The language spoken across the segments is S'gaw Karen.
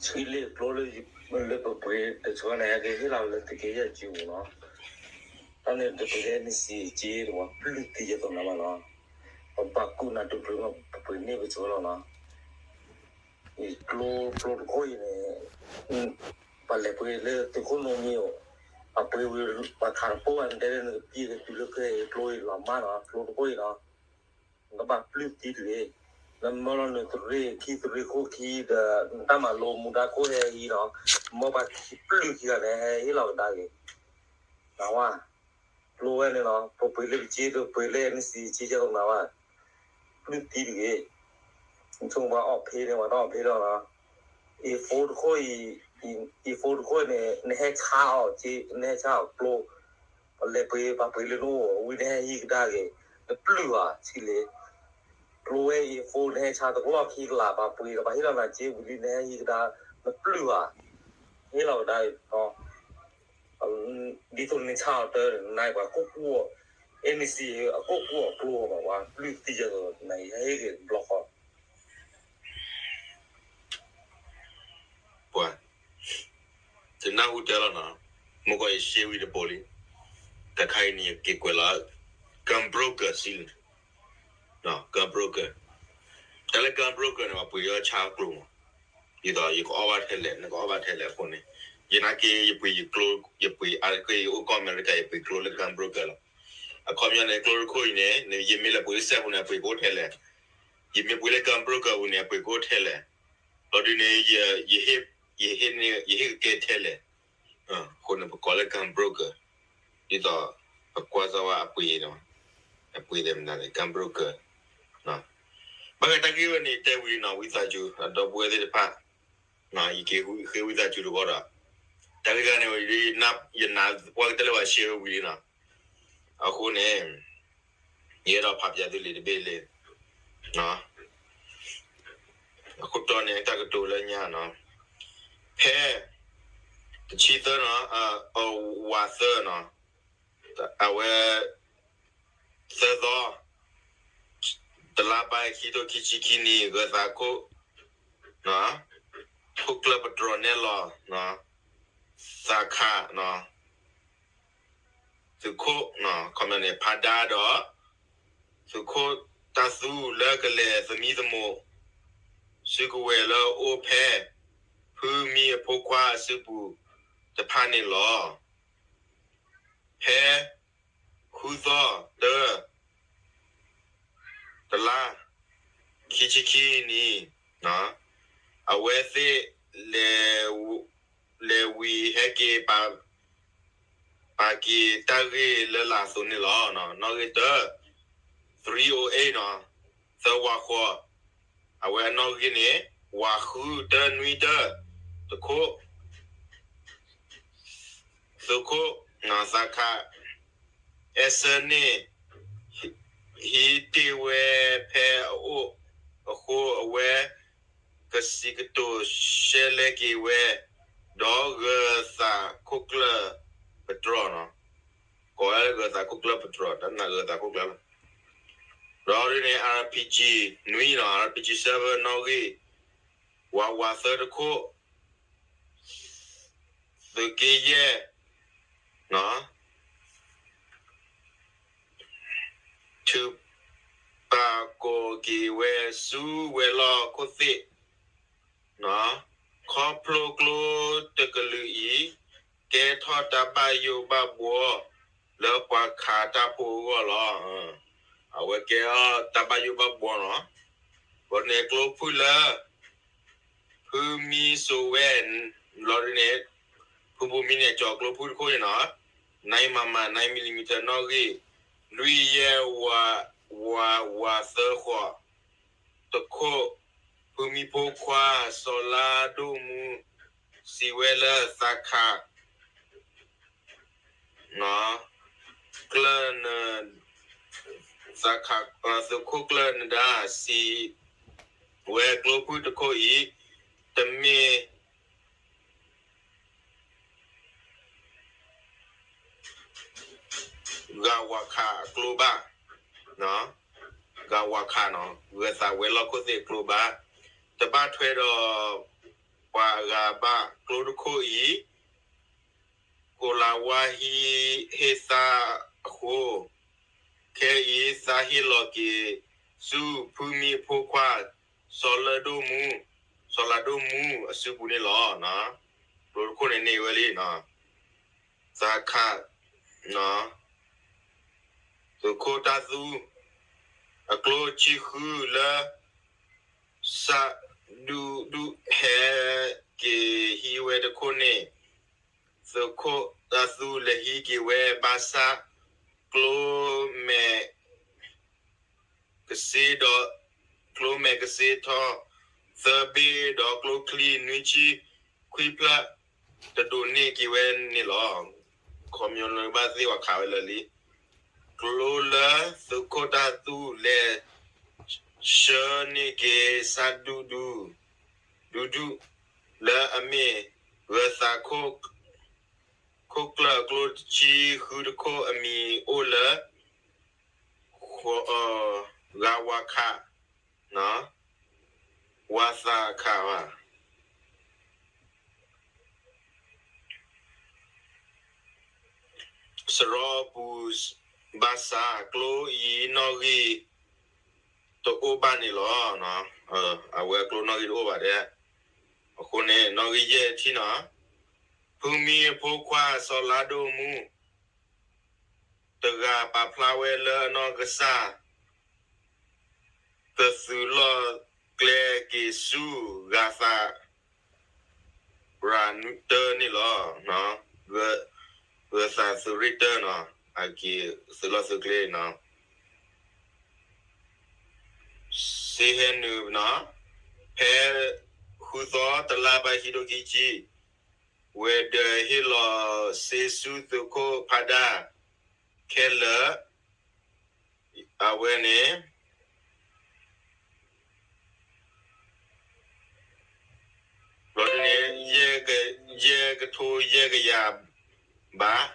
ဆှံလ့ၣ်ကျိလၢ လၢပပှ့ၤတဆီန့ၣ် ဟဲက့ၤဟ့ၣ်လီၤလၢသုးက့ယဲၢ်ကၠိပူၤနီၤ. တၢ်န့ၣ်တပှ့ၤလၢ NCA က့တဝီ ပျုၢ်သံယဲၢ်သနာ်ဘၣ်နီၤ. ပဘၣ်ကူၣ်နၢ်တူၢ်ပျုၢ်မး ပပှ့ၤန့ၢ်ပဆီလီၤနီၤ. ကျိ ကျိတခိၣ်အံၤန့ၣ် ပလဲၤပှ့ၤလၢသုးခိၣ်နိမံၤအိၣ်, ပှၤပှ့ၤဝံၤ ပှၤခးတပိၢ်ဘၣ် နတဲလၢနကပံၢ်ကတုၤလၢခဲအံၤ ကျိအံၤလီၤမၢ်နီၤ, ကျိတခိၣ်အံၤနီၤ. နကဘၣ်ပျုၢ်သံတဂ့ၤ. နမၢလီၤနုာ်သုးရ့ၣ်ခံသုးရ့ၣ်ခိၣ်ခံဒီး နတၢ်မၤလိမူဒါခိၣ်ဟဲအံၤနီၤ, မၢပှၤခံပျုၢ်ခံဂၤန့ၣ် ဟဲဟ့ၣ်လီၤကဒါက့ၤ နဝဲ ကျိဝဲန့ၣ်နီၤ, ပပှ့ၤလၢပက့ ပပှ့ၤလၢ NCA က့ ကဲသနာ်ဘၣ်, ပျုၢ်သံတဂ့ၤ. နဆိကမိၣ်ပှၤအီၣ်ဖ့န့ၣ် ပှၤတအီၣ်ဖ့လီၤနီၤ. A four တခိၣ်အံၤ, A four တခိၣ်န့ၣ် နဟဲဆါအီၤက့, နဟဲဆါအီၤကျိ, ပလဲၤပှ့ၤ ပှၤပှ့ၤလၢနအိၣ်ဝံၤ နဟဲဟံးကဒါက့ၤ, နပျုၢ်ဧါ ဆံးလ့ၣ်. ကျိဝဲ A four နဟဲဆါတကလီၢ်ခံကလး ပှၤပှ့ၤဒီး ပှၤဟ့ၣ်လီၤနၤက့ဝံၤလံ နဟဲဟံးကဒါ, နပျုၢ်ဧါ. ဟ့ၣ်လီၤကဒါအံၤ ဒ်သိးနဆါအီၤတၢ်န့ၣ် နပှၤကိၢ်ကူၣ်အီၤ, NCA အကိၢ်ကူၣ်အီၤကျိအီၤဘၣ် ပှၤပျုၢ်သံယဲၢ်သနာ် ယဟဲဟ့ၣ်က့ၤတဘျီဃီ ပှၤ, တနၢ်ဟူတဲလီၤနီၤ, မ့ၢ်ကီးယရှဲဝံၤတဘိလံ, တခါအံၤန့ၣ် ယက့ၤကွဲးလီၤ gun broker စံးလံ, gun broker, တၢ်လၢ gun broker န့ၣ် ပှၤပှ့ၤအီၣ်ဆါကျိမး, ဒ်သိးယကအီၣ်ဘၣ်ထဲလဲၣ် နကအီၣ်ဘၣ်ထဲလဲၣ်အဃိန့ၣ်, ယနာ်က့ ယပှ့ၤယကျိ, ယပှ့ၤအါက့ ယအိၣ်ကီၢ်အမဲရကၤ ယပှ့ၤကျိလၢ gun broker လီၤ. အခီပညီန့ၣ် ကျိတခိၣ်အံၤန့ၣ် ယမ့ၢ်လဲၤပှ့ၤလၢစဲးပူၤန့ၣ် အပှ့ၤကအိၣ်ထဲလဲၣ်, ယမ့ၢ်ပှ့ၤလၢ gun broker ပူၤန့ၣ် အပှ့ၤကအိၣ်ထဲလဲၣ်, လီၤဒုးန့ၣ် ယဟ့ၣ်ကကဲထဲလဲၣ်, အဃိန့ၣ် ပကိးလၢ gun broker, ဒ်သိး ပကွၢ်စၢ်ဝဲအပှ့ၤန့ၣ်, အပှ့ၤသ့ၣ်မနုၤန့ၣ် gun broker, ဘၣ်ဃးတၢ်ဂ့ၢ်ဝဲန့ၣ် တဲဝံၤနီၤ ဝံသးစူၤ အဒီပုၢ်ဝဲၢ်သ့ၣ်တဖၣ်, ယက့ၤဃ့ဝံသးစူၤတဂီၢ်ဒီး, တၢ်ဂ့ၢ်တခါန့ၣ် ယနၢ်ပှၢ်ကတၢၢ်လၢပှၤရှဲဝဲဝံၤလံနီၤ, အဃိန့ၣ် ယအဲၣ်ဒိးဖးပၠးသုလံာ်တဘ့ၣ်လံ, အခိၣ်တီန့ၣ် တၢ်ကတိၤလၢညါနီၤ, ဖဲ တဆံသၢနီၤ, ဝးသၢနီၤ, အဝဲ သၢသီ တလါဘၣ် ခံထိခံဆံခံနံၣ် ဂၢၤသးခိၣ်, ခိၣ်ကျၢၢ်ပတြီၤနဲၣ်လီၤ သးခး သုးခိၣ် ခီပညီန့ၣ် ဖးဒါဒီး သုးခိၣ်တၢ်သူလၢကလဲၤသမံသမိး စုကဝဲၤလၢအအိၣ်ဖဲ ဖုမံအဖိခွါအစုပူၤတဖၣ်န့ၣ်လီၤ. ဖဲ ဃုသီ တၢ တလါ ခံဆံခံနံၣ် အဝဲသ့ၣ် လဲၤဝံၤဟဲက့ၤ ပာ်က့ၤတၢ်ဂ့ၢ်လၢလာ်အသိးန့ၣ်လီၤ. နီၣ်ဂံၢ်တၢ three oh eight နီၤ, သၢဝးဃီ, အဝဲအနီၣ်ဂံၢ်န့ၣ် ဝးဃု တၢ နွံ တၢ တခိၣ် သုးခိၣ် သးခး အဲၣ်စၢန့ၣ် ဟံးတ့ၢ်ဝဲဖဲအအိၣ်အဃိ အဝဲကစံးကတိၤရှဲလဲက့ၤဝဲ ဒီးဂၢၤသးခိၣ်ကျၢၢ်ပတြီၤနီၤ, ကိးဝဲဂၢၤသးခိၣ်ကျၢၢ်ပတြီၤ တၢ်နာ်ဂၢၤသးခိၣ်ကျၢၢ်လီၤ. ဒီးဒ်န့ၣ် RPG နွံနီၤ, RPG seven နီၣ်ဂံၢ်, ဝးဝးသၢတခိၣ် သုးက့ယဲၢ် ထုးပာ်ကိးက့ၤဝဲဆူဝဲၤလီၢ်ခိၣ်သ့ၣ်, ခီဖျိကျိတကလုာ်အံၤ ကဲထီၣ်တၢ်ဘၣ်ယိၣ်ဘၣ်ဘှီလၢပှၤခးတၢ်ဖိအဂီၢ်လီၤ. အဝဲကဲထီၣ်တၢ်ဘၣ်ယိၣ်ဘၣ်ဘှီနီၤ, ဘၣ်န့ၣ်ကျိဖုၣ်လၢ ဖုမံစိးဝဲ လီၤဒ်န့ၣ်, ဖုဘိမံန့ၣ် ကၠီၤကျိဖုၣ်တခိၣ်အံၤနီၤ, နံမမ နံ millimeter နီၣ်ဂံၢ်, လွံၢ်ယဲၢ် ဝးဝးသၢဃီး တခိၣ်, ဖုမံဖိခွါ စီၤလါဒိၣ်မူ စံးဝဲလၢသးခး ကျၢၢ်န သးခး သုးခိၣ်ကျၢၢ်နဒါ စံးဝဲကျိဖုၣ်တခိၣ်အံၤ တမ့ၢ် ဂၤဝၤခးအကျိဘၣ်, ဂၤဝၤခးနီၤ, ဂၢၤသးဝဲၤလီၢ်ခိၣ်သ့ၣ်အကျိဘၣ်, တဘၣ်ထွဲဒီး ပှၤအဂၤဘၣ်. ကျိတခိၣ်အံၤ ကိၤလၤဝါဟံးဟ့ၣ်သါအဃိ, ခဲအံၤသါဟ့ၣ်လီၤက့ၤဆူဖုမံအဖိခွါ စီၤလၢဒိၣ်မူ, စီၤလၤဒိၣ်မူအစုပူၤန့ၣ်လီၤ. ကျိတခိၣ်န့ၣ်န့ၢ်ဝဲလံ သးခး သုးခိၣ်တၢ်သူ အကျိဆံဃုလၢ စးဒူဒူဟဲက့ၤဟံးဝဲတခိၣ်န့ၣ်, သုးခိၣ်တၢ်သူလဲၤဟံးက့ၤဝဲဘၣ်ဆၣ် ကျိမဲာ် ကစ့ဒီး ကျိမဲာ်ကစ့ထီ သၢဘ့ၣ်ဒီးကျိချံနွံဆံခွံဖျၢၣ် တဒိးန့ၢ်က့ၤဝဲန့ၣ်လီၤ. ခီမညီနဘၣ်သ့ၣ်ဝဲခးဝဲလၢာ်လံ. ကျိလၢသုးခိၣ်တၢ်သူလဲၤဆှၢန့ၢ်က့ၤ စးဒူဒူ ဒူဒူ လၢအမ့ၢ်ဂၢၤသး ခိၣ်ကျၢၢ်အကျိတဆံဃုတခိၣ်အမံၤအိၣ်လၢ ဂၤဝၤခး ဝၤသးခးဘၣ် စရီပူၤ ဘၣ်ဆၣ်ကျိအံၤနီၣ်ဂံၢ်တအိၣ်ဘၣ်န့ၣ်လီၤ. အဝဲကျိနီၣ်ဂံၢ်တအိၣ်ဘၣ်ဒဲး. အဃိန့ၣ် နီၣ်ဂံၢ်ယဲၢ်ထံၣ်နီၤ, ဖုမံအဖိခွါစီၤလါဒိၣ်မူ တဂၤပာ်ဖျါဝဲလၢအနီၢ်ကစၢ် ကသုးလီၢ်ကျဲက့ၤဆူ ဂၤသးရၤတၢန့ၣ်လီၤ. ဂၤသးသုးရ့ၣ်တၢနီၤ, အက့ၤသုးလီၢ်သုးကျဲနီၤ, စ့ဟဲနုာ်နီၤ, ဖဲဃုသီတလါဘၣ်ဟံးဒိၣ်ခံဆံ, ဝဲၤဒၢးဟ့ၣ်လီၤစ့ဆူသုးခိၣ်ဖးဒၣ် ခဲလၢာ် အဝဲန့ၣ် ဘျီဒ်န့ၣ် ယဲၢ်ကထိယဲၢ်ကယၤဘး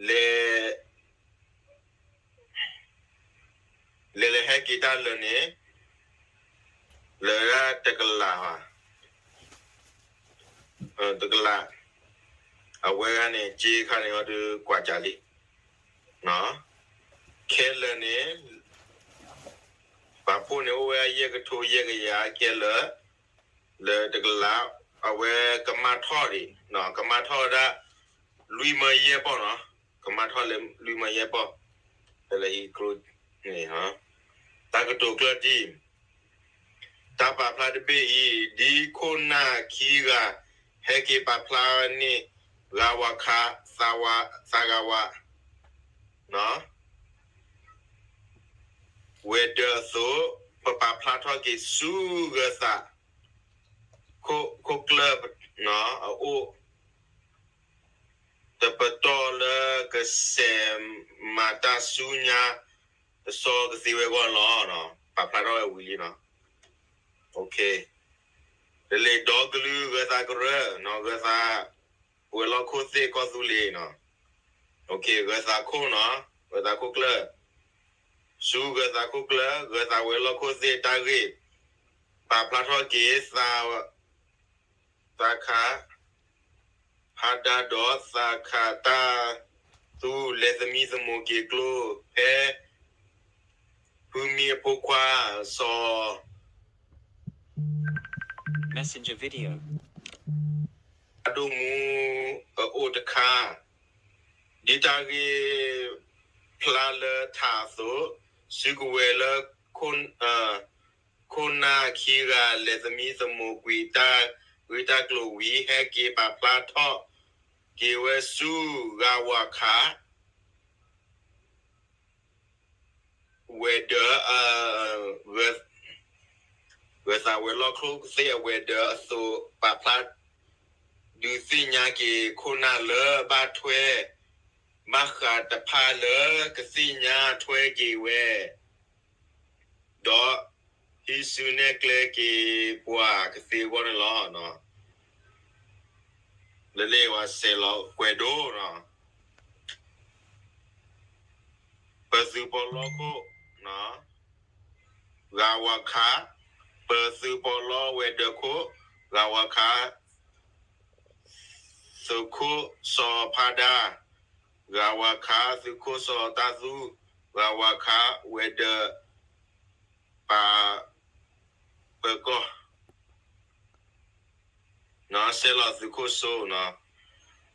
လဲၤ လဲၤလဲၤဟဲက့ၤတၢ်လၢာ်န့ၣ် လၢာ်ဒၣ်တကလး, တကလး, အဝဲဒၣ်န့ၣ် က့ခါန့ၣ်အီၤဒုးကွၢ်ကၢ်လံ, ခဲလၢာ်န့ၣ် ပာ်ဖှိၣ်န့ၣ်အိၣ်ဝဲယဲၢ်ကထိယဲၢ်ကယၤခဲလၢာ်, လၢာ်တကလး, အဝဲကမၣ်ထီၣ်ဒံး, ကမၣ်ထီၣ်ဝဲဒၣ် လွံၢ်မၢယဲၢ်ပီၢ်နီၤ, ကမၣ်ထီၣ်လၢလွံၢ်မၢယဲၢ်ပီၢ်, လၢဟံၣ်ကျိန့ၣ်, တၢ်ကတိၤကျၢၢ်တံၢ်, တၢ်ပာ်ဖျါတဘ့ၣ်အံၤ ဒ်ခိၣ်နၢ်ခံဂၤ ဟဲက့ၤပာ်ဖျါန့ၢ် ဂၤဝၤခး သးဂၤဝၤ ဝဲၤဒၢးအသိး, ပပာ်ဖျါထီၣ်က့ၤဆူဂၢၤသး ခိၣ်ကျၢၢ်အအိၣ် တပတီၢ်လၢကစဲးမၤတၢ်ဆူညါ တဆီကသ့ဝဲအဂီၢ်န့ၣ်လီၤ. ပာ်ဖျါထီၣ်ဝဲဝံၤလံနီၤ. တလ့ၤဒီကလုာ်ဂၢၤသးကရၢ, ဂၢၤသးဝဲၤလီၢ်ခိၣ်သ့ၣ်ကီၢ်သူလ့ၤနီၤ, ဂၢၤသးခိၣ်နီၤ, ဂၢၤသးခိၣ်ကျၢၢ်, ဆူဂၢၤသးခိၣ်ကျၢၢ် ဂၢၤသးဝဲၤလီၢ်ခိၣ်သ့ၣ်တၢ်ဂ့ၢ်, ပာ်ဖျါထီၣ်က့ၤ သးခး ဖးဒါဒီးသးခးတၢ် သူလဲၤသမံသမိးက့ၤကျိ ဖဲ ဖုမံအဖိခွါ စီၤ ဒိၣ်မူအအိၣ်တခါ, ဒ်တၢ်ဂ့ၢ်ဖျါလၢထးအသိး, စုကဝဲၤလၢ ခိၣ်နၢ်ခံဂၤလဲၤသမံသမိးကွံာ်တၢ်ဂ့ၢ်တၢ်ကျိၤဝံၤ ဟဲက့ၤပာ်ဖျါထီၣ်က့ၤဝဲဆူဂၤဝၤခး ဝဲၤဒၢး ဂၢၤသးဝဲၤလီၢ်ခိၣ်သ့ၣ်အဝဲၤဒၢးအသိး ပာ်ဖျါဒုးသ့ၣ်ညါက့ၤခိၣ်နၢ်လၢဘၣ်ထွဲ ဘၣ်ဃးတဖၣ်လၢကသ့ၣ်ညါထွဲက့ၤဝဲ ဒီးဟံးစုနဲၣ်ကျဲက့ၤပှၤကသ့အဂီၢ်န့ၣ်လီၤ. လၢန့ၣ်ဝဲစဲးလီၤကွဲးဒိၣ်နီၤ, ပသုးပီးလီခိၣ် ဂၤဝၤခး, ပသုးပီးလီဝဲၤဒၢးခိၣ်, ဂၤဝၤခး သုးခိၣ်စီၤဖးဒါ, ဂၤဝၤခး သုးခိၣ်စီၤတၢ်သူ, ဂၤဝၤခးဝဲၤဒၢး ပာ်ပၢၤကီၢ် နီၤ, စဲလီၤသုးခိၣ်စိနီၤ,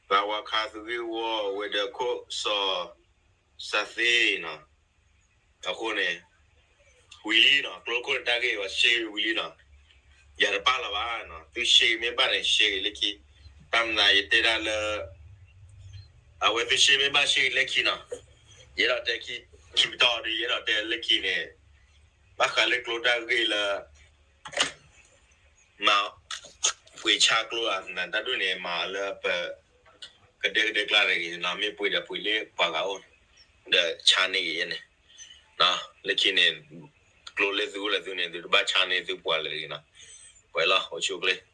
ဂၤဝၤခးသုးဂ့ၢ်ဝီ ဝဲၤဒၢးခိၣ်စီၤစၢ်သ့နီၤ, အဃိန့ၣ် ဝံၤလံနီၤ, ကျိခိၣ်န့ၣ်တၢ်ဂ့ၢ်ဝဲရှဲဝံၤလံနီၤ, ယၤတပာ်လီၤဘၣ်နီၤ, သုရှဲမ့ၢ်ဘၣ်န့ၣ် ရှဲဂ့ၤလၢခံ, တၢ်မနုၤယတဲဒၣ်လၢ အဝဲသုရှဲမ့ၢ်ဘၣ်ရှဲဂ့ၤလၢခံနီၤ, ယအဲၣ်ဒိးတဲခံ, ခံပတီၢ်ဒီး ယအဲၣ်ဒိးတဲလၢခံန့ၣ် ဘၣ်ဃးလၢကျိတၢ်ဂ့ၢ်လၢ မၤ ပှ့ၤဆါကျိဧါ, နတၢ်ဒ်န့ၣ် မၤလၢပ ကဒဲကဒဲကျါတဂ့ၤနီၤ, မ့ၢ်ပှ့ၤဒီးပှ့ၤလၢပှၤဂၤအိၣ်, ဒီးဆါန့ၢ်ဂ့ၤန့ၣ်, လၢခံန့ၣ် ကျိလၢသုအိၣ်လၢသုန့ၣ် သုတဘၣ်ဆါန့ၢ်သုပှၤလၢၤတဂ့ၤနီၤ, ပှဲၤလီၤ အိၣ်ဆူၣ်အိၣ်ချ့.